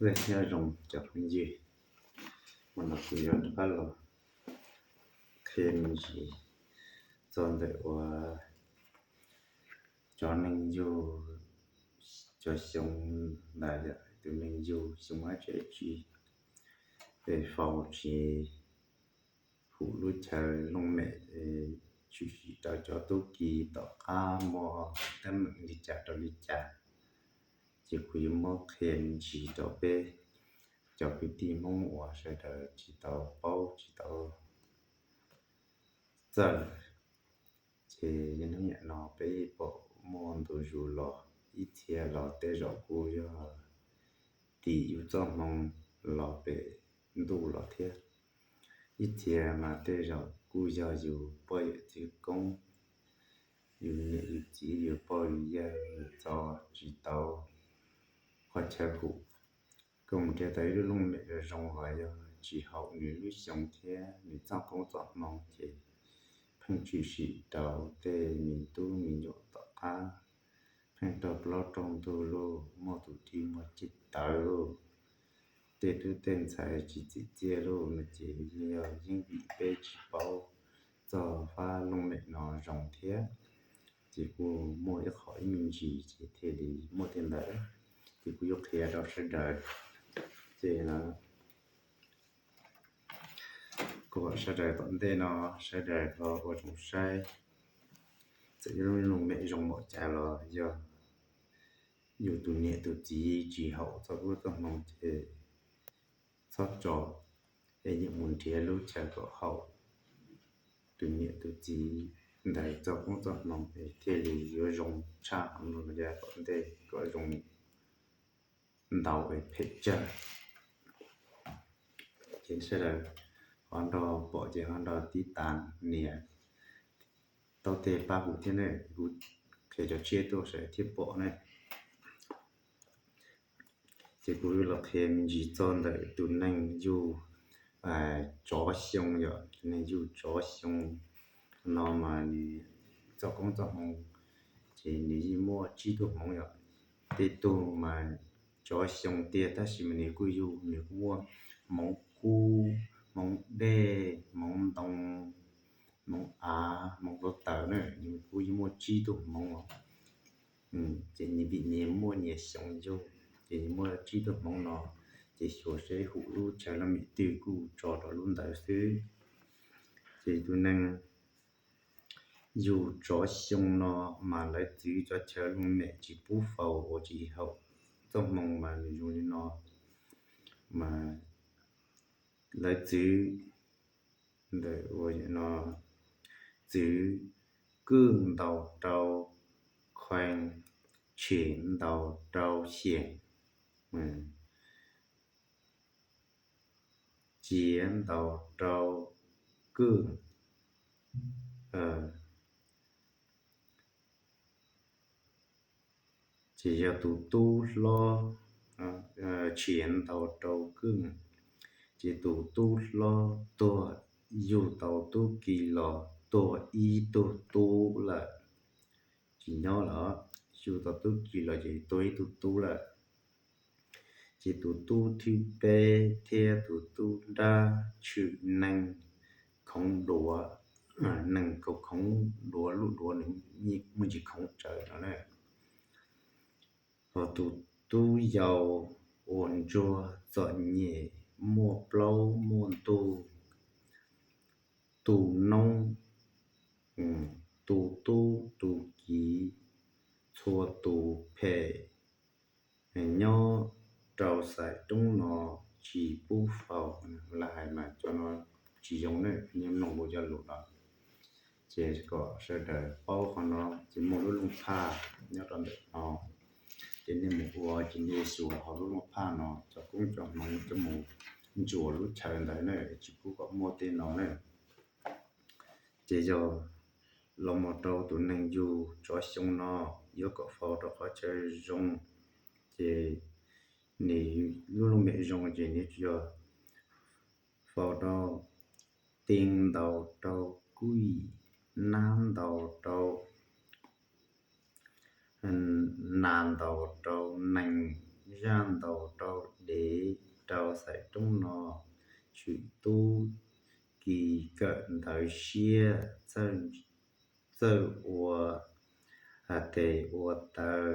Nyob zoo cov phooj ywg, hmo no kuv yuav rov qab los qhia me ntsis txog ntawm uas cov neeg yug, cov xyoo ntawd yog tus neeg yug xyoo ob txhiab tsib, peb faus tsis hum lub chaw looj mem, tshwm sim rau cov tub ki tom qab muaj teeb meem li cas rau li cas. Ces kuv yuav muab qhia me ntsis rau peb cov kwv tij Hmoob uas sawv daws tsis tau paub tsis tau txawj. Ces yog hnub nyoog no peb pom muaj ntu zus los, ib txhia los tej zaum kuj yog tim yus txoj hmoo los pem ntuj los thiab. Ib txhia mas tej zaum kuj yog yus poj yawm txwv koob, yus niam yus txiv yus pog yus yawg yus txo tsis tau qhov chaw hum. Koj mus nrhiav tau ib lub looj mem zoo los yog tsis haum nws lub xyoo thiab nws txoj koob txoj hmoo ces pheej tshwm sim rau tej me tub me nyuam tom qab, pheej raug plaub raug ntug lauj, muaj tus dib muag ceg tawv lauj, tej tub tej ntxhais tsis txim txiaj lauj no ces yog yeej vim peb tsis paub txog fab looj mem no zoo thiab. Ces kuj muaj ib qho ib me ntsis ces thiaj li muaj tej ntawd. Ces kuv yuav qhia rau sawv daws, ces kuv kom sawv daws tom ntej no sawv daws ho ua zoo saib, txawm yog lub looj mem zoo npaum cas los yog yus tus niam tus txiv tsis haum txoj koob txoj hmoo ces txhob tso, es yeej mus nrhiav lub chaw kom haum tus niam tus txiv ntawd txoj koob txoj hmoo es thiaj li yuav zoo tshaj qhov no los yav tom ntej kom zoo ntau es phem tsawg. Ces sawv daws ho nrog pom ces ho nrog tib tas nias taub teg pab kuv thiab ne, kuv qhia cov tsiaj tuaj sawv daws thiaj pom ne. Ces kuv los qhia me ntsis txog ntawm tus neeg yug tsov xyoo yom, tus neeg yug tsov xyoo no mas nws txoj koob txoj hmoo ces nws yeej muaj tsib tug hmoov yom. Tej tug mas tsov xyoo tiag tab sis mas nws kuj yug, nws kuj muaj hmoov kub, hmoov dej, hmoov ntoo, hmoov av, hmoov hluav taws na, nws kuj yeej muaj tsib tug hmoov os. Ces nws vim nws muaj nyias xyoo yug ces nws muaj tsib tug hmoov no, ces xyuas seb hum lub chaw looj mem twg kuj tso rau lub ntawd xwb. Ces tus neeg yug tsov xyoo no mas lawv txwv cov chaw looj mem tsis pub faus uas tsis haum txoj hmoo mas nws zoo li no, mas lawv txwv ntawm ua no, txwv kwj ntaus rau khua, tshem ntaus rau xyeem, ciav ntaus rau kwj, ces yog tus tub hlob, tshem ntaus rau kwj, ces tus tub hlob tuag, yug tau tub ki los tuag ib tug tub lawm. Tsis nyob lawm, yug tau tub ki los ces tuag ib tug tub lawm. Ces tus tub thib peb thiab tus tub nrab tshwm neeg khoov duav, neeg kaus khoov duav lub duav nws muaj ntsis khoov tsawv no na. Ho tus tub yau uas ntsuag txom nyem muaj plaub muaj ntug, tu noob, tu tub tu kiv, txhua tus phem, nyob rau xaiv roob no tsis pub faus. Lawv hais mas cov no tsis zoo ne, nyob mloog ua cov lus no. Ces kom sawv daws paub qhov no, ces muaj lub looj phaj nyob rau ntawm no, ces nej mus ua ces nej xyuas hauv lub looj phaj no cov koob cov hmoov coj mus ntsuas lub chaw ntawd na, tsis pub kom muaj tej no na. Ces yog los mus rau tus neeg yug tsov xyoo no, yuav kom faus rau qhov chaw zoo, ces nws lub looj mem zoo ces nws tsuas yog faus rau, tee ntaus rau kwj, nab ntaus rau, nas ntaus rau nees, zaj ntaus rau dev rau xaiv roob no, tshwm tub ki kawm ntawv siab, txawj ua tes ua taw,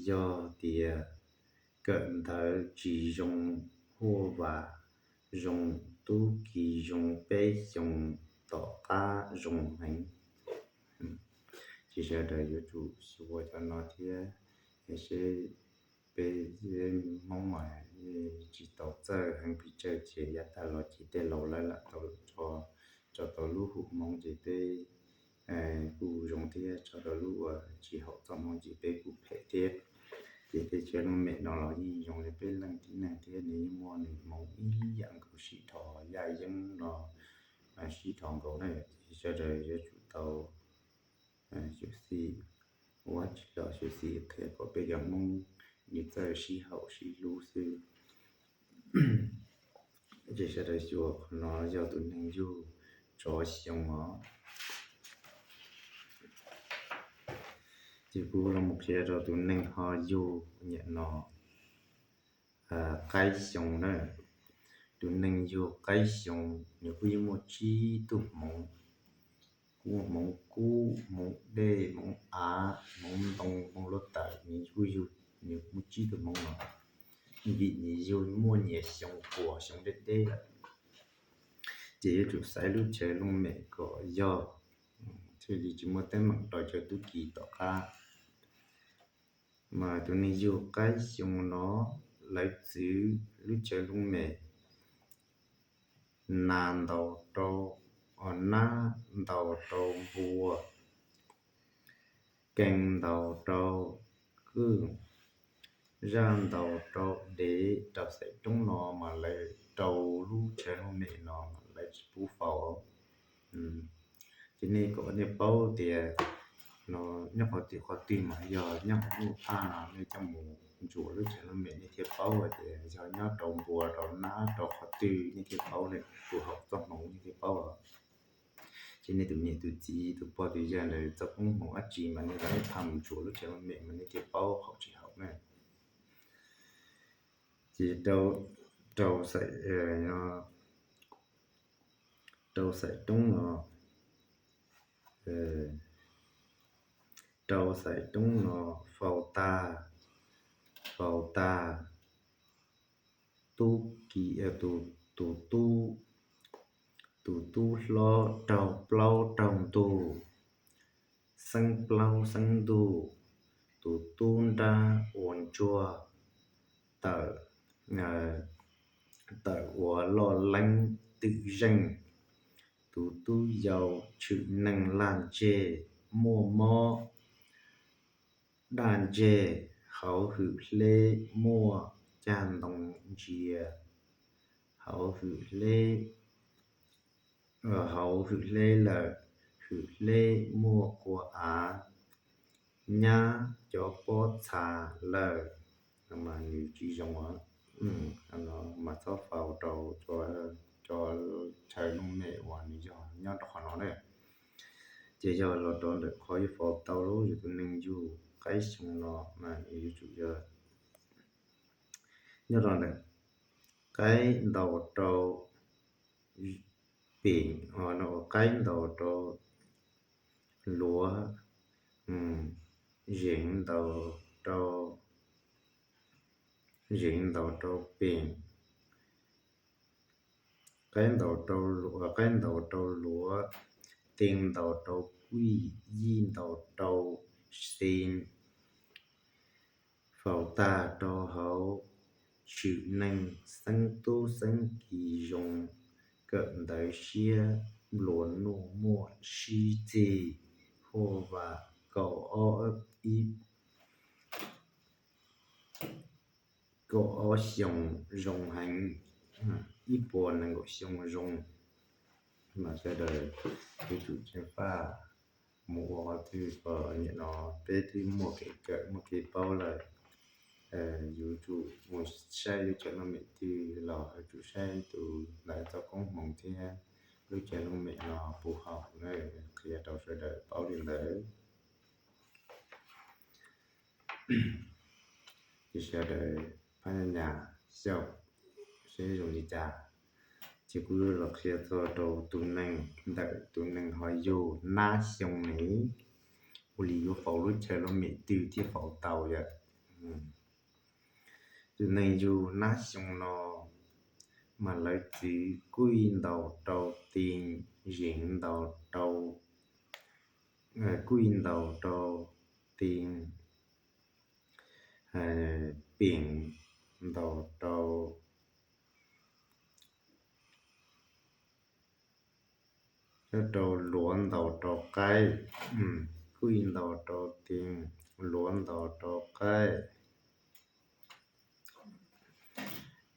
yog tias kawm ntawv tsis zoo, huaj vam zoo, tub ki zoo peb xyoos tom qab zoo heev. Ces sawv daws yuav tsum xyuas cov no thiab, seb peb Hmoob mas tsis tau txawj heev pes tsawg ces yav tag los ces tej laus lawv lam tau tso tau lub hum Hmoob ces peb kuj zoo thiab, tso rau lub uas tsis haum txoj Hmoob ces peb kuj phem thiab. Ces tej tswv lub mem no los yeej zoo li peb leej tib neeg thiab, nws yeej muaj nws hmoov ib yam nkaus, sib dhos yaj yeeb no sib dhos nkaus na. Ces sawv daws yuav tsum tau xyuam xim, ua tsis los xyuam xim qhia kom peb cov Hmoob nws txawj sib haum sib hlub xwb. Ces sawv daws xyuas qhov no yog tus neeg yug tsov xyoo os. Ces kuv los mus qhia rau tus neeg ho yug niam no qaib xyoo na. Tus neeg yug qaib xyoo nws kuj yeej muaj tsib tug hmoov, kuj muaj hmoov kub, hmoov dej, hmoov av, hmoov ntoo, hmoov luaj tawm, nws kuj yug, nws muaj tsib tug hmoov no. Vim nws yug muaj nyias xyoo puas xyoo deb deb lawm, ces yuav tsum xaiv lub chaw looj mem kom yog, thiaj li tsis muaj teeb meem rau cov tub ki tom qab. Mas tus neeg yug qaib xyoo no, lawv txwv lub chaw looj mem, nas ntaus rau, nab ntaus rau npua, kees ntaus rau kwj, zaj ntaus rau dev rau xaiv roob no mas lawv rau lub chaw looj mem no lawv tsis pub faus. Ces nej kom nej paub tias no nyob qhov twg qhov twg mas yog nyob hauv lub thaj no nej coj mus ntsuas lub chaw looj mem nej thiaj paub tias yog nyob rau npua rau nab rau qhov twg nej thiaj paub, nej tus haum txoj hmoov nej thiaj paub. Ces nej tus niam tus txiv tus pog tus yawg ntawd txoj koob hmoov dab tsi mas nej rov nej pha mus ntsuas lub chaw looj mem mas nej thiaj paub haum tsis haum na. Ces rau, rau xaiv, rau xaiv roob no, rau xaiv roob no faus tag, faus tag, tub ki, tus, tus tub, tus tub hlob raug plaub raug ntug, xeeb plaub xeeb ntug, tus tub nrab ua ntsuag, tawm, tawm ua loj leeb twm zeej, tus tub yau tshwm neeg laj ntseg, muaj mob daj ntseg, hauv hwm hleb muaj cag ntoo ntsia, hauv hwm hleb, hauv hwm hleb lawm, hwm hleb muaj kua av, nyab cov pob txha lawm. No mas nws tsis zoo os. Mas txhob faus rau cov chaw looj mem uas nws yog nyob rau qhov no na. Ces yog los rau ntawm qhov yuav faus tau lub yog tus neeg yug qaib xyoo no mas nws yuav tsum yog nyob rau ntawm qaib ntaus rau pem, qaib ntaus rau luav, zeem ntaus rau, zeem ntaus rau pem, qaib ntaus rau, qaib ntaus rau luav, tee ntaus rau kuij, yij ntaus rau xee, faus tag rau hauv, tshwm neeg xeeb tub xeeb ki zoo, kawm ntawv siab, nplua nuj muaj sib txig, huaj vam kaum ob, ib, kaum ob xyoos zoo heev, ib puas nees nkaum xyoo zoo. Mas sawv daws yuav tsum ceev faj mus ua qhov twg kom nim no peb twb muaj kev kawm muaj kev paub lawm. Yuav tsum mus saib lub chaw looj mem twg los yuav tsum saib tus ntawd txoj koob hmoov thiab lub chaw looj mem no puas haum na, qhia rau sawv daws paub li ntawd. Ces sawv daws phab nyab xyaum seb zoo li cas. Ces kuv los qhia txog rau tus neeg ntawm tus neeg ho yug nab xyoo ne, ua li yuav faus lub chaw lub mem twg thiaj faus tau yom. Tus neeg yug nab xyoo no mas lawv txwv kuj ntaus rau ti, zeev ntaus rau, kuj ntaus rau ti, peem ntaus rau, rau luav ntaus rau qaib, kuj ntaus rau ti, luav ntaus rau qaib,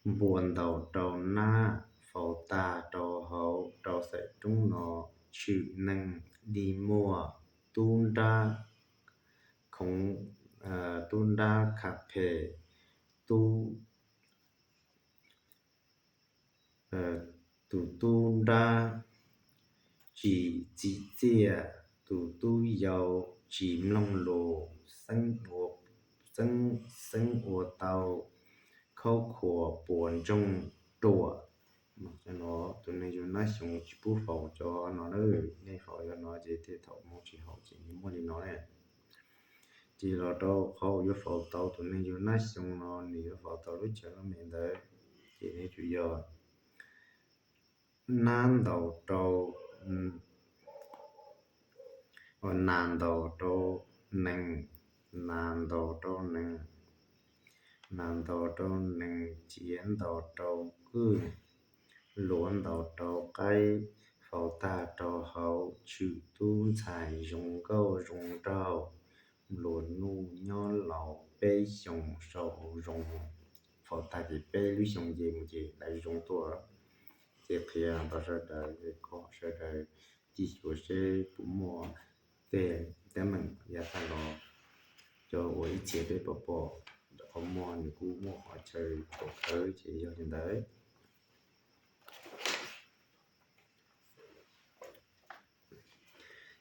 npua ntaus rau nab, faus tag rau hauv rau xaim roob no, tshwm neeg dig muag, tub nrab khoov, tub nrab kha phem, tub, tus tub nrab tsis txim txiaj, tus tub yau tsis mloog lus, xeeb ua tau khaub khuas puas ntsoog ruam. Tus neeg yug nab xyoo tsis pub faus cov no na, nej faus cov no ces tej thaum hmoov tsis haum ces nws muaj li no ne. Ces los rau qhov uas yuav faus tau tus neeg yug nab xyoo no, nws yuav faus tau lub chaw lub mem ntawd, ces nws tsuas yog nab ntaus rau, nas ntaus rau nees, nas ntaus rau nees, nas ntaus rau nees, ciav ntaus rau kwj, luav ntaus rau qaib, faus tag rau hauv, tshwm tub ntxhais zoo nkauj zoo nraug, nplua nuj nyob laus peb xyoos sau zoo. Faus tag ces peb lub xyoo nce mus ces lawv zoo tuaj. Ces qhia tau sawv daws, kom sawv daws cim xyuas seb puas muaj tej teeb meem yav tag los, cov uas ib txhia peb pom pom, qhov muag nws kuj muaj qhov chaw thaum kawg ces yog li ntawd.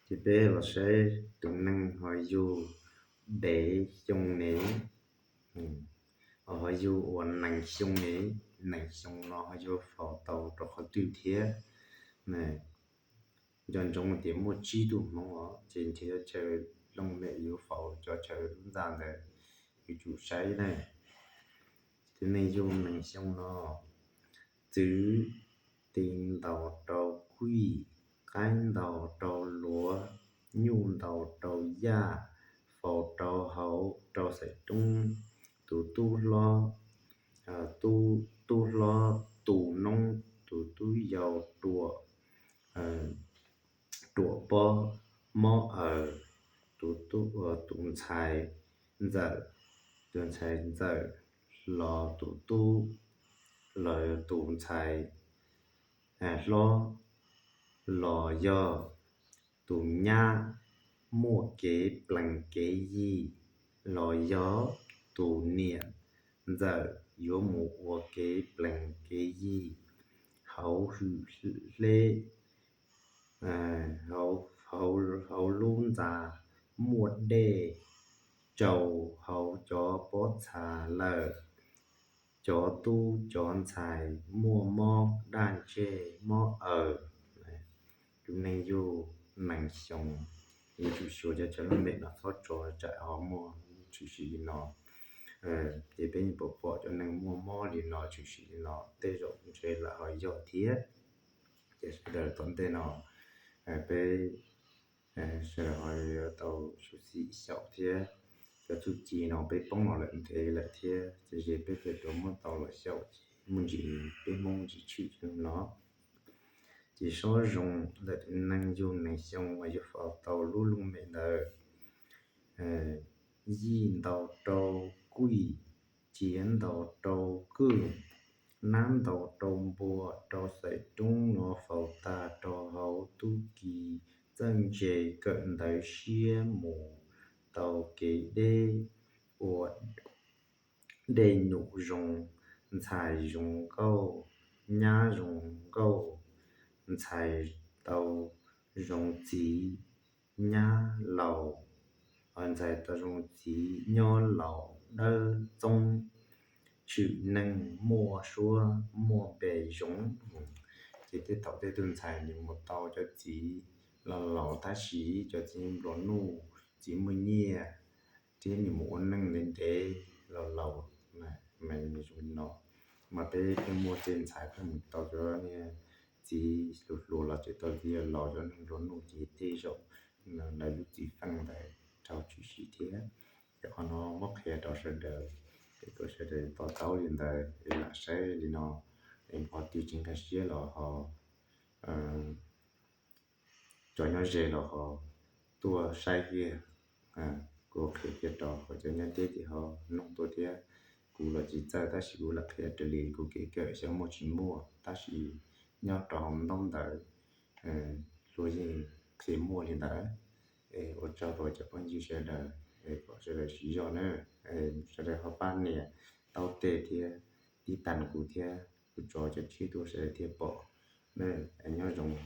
Ces peb los saib tus neeg ho yug dev xyoo ne, ho yug uas nees xyoo ne, nees xyoo no ho yuav faus tau rau qhov twg thiab? Nco ntsoov tias muaj tsib tug hmoov os, ces nrhiav chaw looj mem yuav faus cov chaw lub ntxa ntawd yuav tsum saib ne. Tus neeg yug nees xyoo no, txwv ti ntaus rau kwj, qaib ntaus rau luav, nyuj ntaus rau yaj, faus rau hauv rau xaim roob, tus tub hlob, tub hlob tu noob, tus tub yau ruam, ruam pob mob aws, tus ntxhais ntxawm, tus ntxhais ntxawm los tus tub, los tus ntxhais hlob, los yog tus nyab muaj kev plees kev yig, los yog tus niam ntxawm yuav mus ua kev plees kev yig hauv hwm hleb, hauv lub ntxa muaj dej tsau hauv cov pob txha lawm. Cov tub cov ntxhais muaj mob daj ntseg mob aws. Tus neeg yug nees xyoo yuav tsum xyuas cov chaw lub mem no txhob tso tsam ho muaj tshwm sim li no. Ces peb pom pom cov neeg muaj mob li no tshwm sim li no tej zaum ntshe lam ho yog thiab. Ces sawv daws tom ntej no peb sawv daws ho yuav tau xyuam xim xyaum thiab. Cov txuj ci no peb poob los lawm ntev lawm thiab, ces peb thiaj tau muab tau los xyaum ces muaj ntsis peb Hmoob tsis tshwm li no. Ces sob zoo ntawm tus neeg yug nees xyoo uas yuav faus tau lub looj mem ntawd, yij ntaus rau kwj, ciav ntaus rau kwj, nab ntaus rau npua, rau xaim roob no faus tag rau hauv tub ki txawj ntse kawm ntawv siab mus tau kev deb ua dej nyum zoo, ntxhais zoo nkauj, nyab zoo nkauj, ntxhais tau zoo txiv, nyab laus, ntxhais tau zoo txiv, nyob laus dawb txoob, tshwm neeg muaj suab muaj npe zoo. Ces tej thaum tej tug ntxhais nws mus tau cov txiv laus laus tab sis cov txiv nplua nuj, txiv muaj nyiaj, thiab nws mus ua neej ntev ntev laus laus, mas zoo li no. Mas peb thiaj muaj tej ntxhais pheej mus tau cov niag txiv hluas hluas los tseem tau txiv laus, cov neeg nplua nuj ces tej zaum lawv lub txiv feej ntawd raug tshwm sim thiab. Ces qhov no muab qhia rau sawv daws, es kom sawv daws to taub li ntawd es lam saib li no, es qhov twg tsis nkag siab los ho cov nyob ze los ho tuaj saib thiab. Kuv qhia kiag rau kom cov nyob deb ces ho noog tuaj thiab. Kuv los tsis txawj tab sis kuv lam qhia raws li kuv kev kawm xyov muaj tsis muaj, tab sis nyob rau hauv ntaub ntawv luag yeej qhia muaj li ntawd. Es ua tsaug rau cov phooj ywg sawv daws, es kom sawv daws siv zog na, sawv daws ho pab nias taub tej thiab tib tas kuv thiab, kuv tso cov tshiab tuaj sawv daws thiaj pom. Nyob zoo.